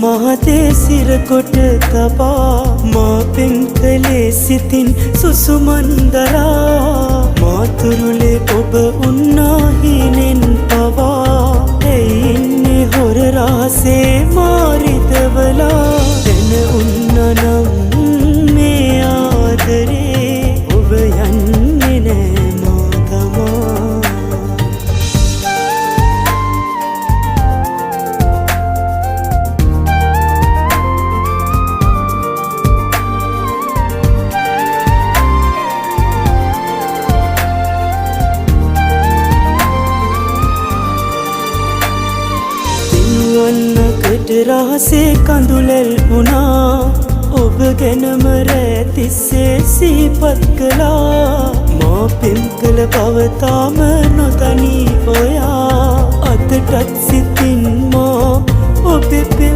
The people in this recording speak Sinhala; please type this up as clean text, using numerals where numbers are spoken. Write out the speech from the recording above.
මහතේ සිරකොට තබා මා පෙම් කළේ සිතින් සුසුමන් දරා මාතුරුලේ ඔබ උන්නා හීනෙන් පවා ඇයි ඉන්නේ හොර රහසේ මාරිතවලා දැන උන්නා නම් මේ ආදරේ ඔබ යන්නේ නෑ මා තමා. පින්වන්නකට රහසේ කඳුලැල් වුණා ඔබ ගැනම රෑ තිස්සේ සිහිපත් කළා මා පෙම් කළ බව තාම නොදනී ඔයා අදටත් සිතින් මා ඔබේ පෙම්.